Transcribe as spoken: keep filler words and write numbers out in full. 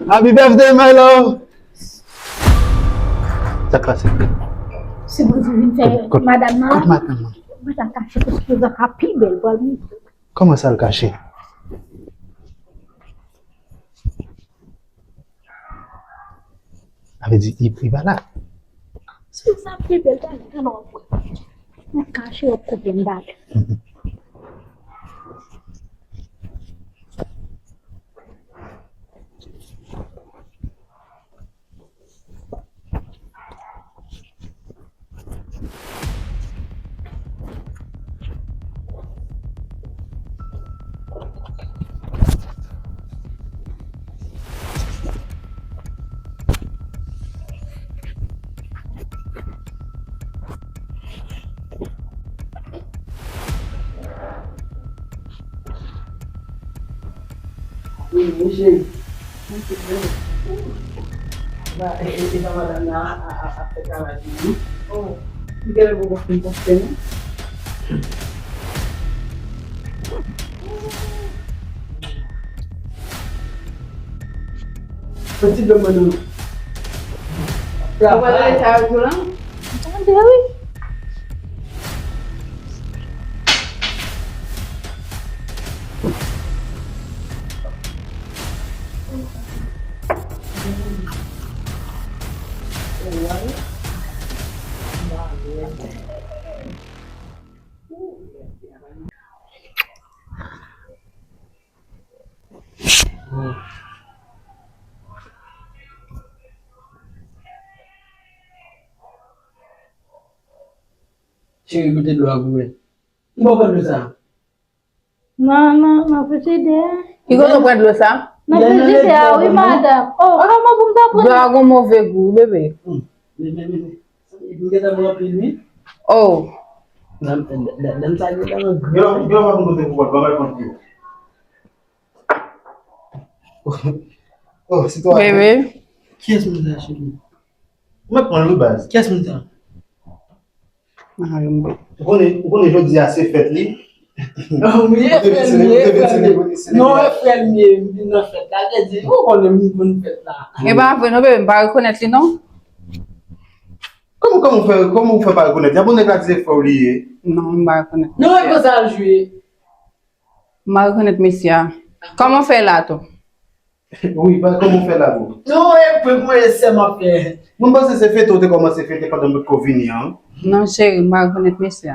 Happy birthday, my love! Sa k pase? Sipriz ou vin fè madanm nan. Kot madanm nan? Mwen ta kache kot kouzan ka pi bèl, pral montre. Kòman sa l kache? Sa vle di li, li pa la. Si sa pi bèl, talè, talè w ap wè. Mwen kache, w ap kote m talè. Wi, wi, cheri. Ba, e, e, e pa madanm nan a, a, a, ap fè travay pou li. Oh, li genlè poko fin konprann, non? Yon ti dlo mwen nou. Ou pa tande sa yo di w lan? Tande, wi. Cheri, pote dlo a pou mwen. M pa konn dlo sa. Nan, nan, nan frijidè. Ki kote w pran dlo sa? Nan frijidè a, wi, madanm. Oh, kòman pou m ta pran? Dlo a gon move gou, bebe. Hmm. Men, men, men, men. M gentan bwè anpil, wi. Oh. Dam, dam, dam sa gentan nan gri. Gen lè, gen lè w pa konn kote pou w pran, pran, pran, pran. Oh, sitwayen. Bebe. Kiyès moun sa, cheri? Mwen pran l wi baz. Kiyès moun sa? Mari m. Ou konnen, ou konnen jodi a se fèt li. Non, wi, e frè l, wi, e frè l. Non, e frè l, wi, m vin nan fèt la. Te di, ou konnen m konn fèt la. E pa vre non, bebe, m pa rekonèt li non. Kòman, kòman w fè, kòman w fè pa rekonèt? Djabon nèg la di se frè w li ye. Non, m pa rekonèt. Non, e konsa l jwe. M pa rekonèt mesye a. Kòman w fè la tou? Wi, pa kòman w fè la tou? Non, e prank mwen e sèman fè. Mwen panse se fete w te kòmanse fete pandan m potko vini an. Non, cheri, m pa rekonèt mesye a.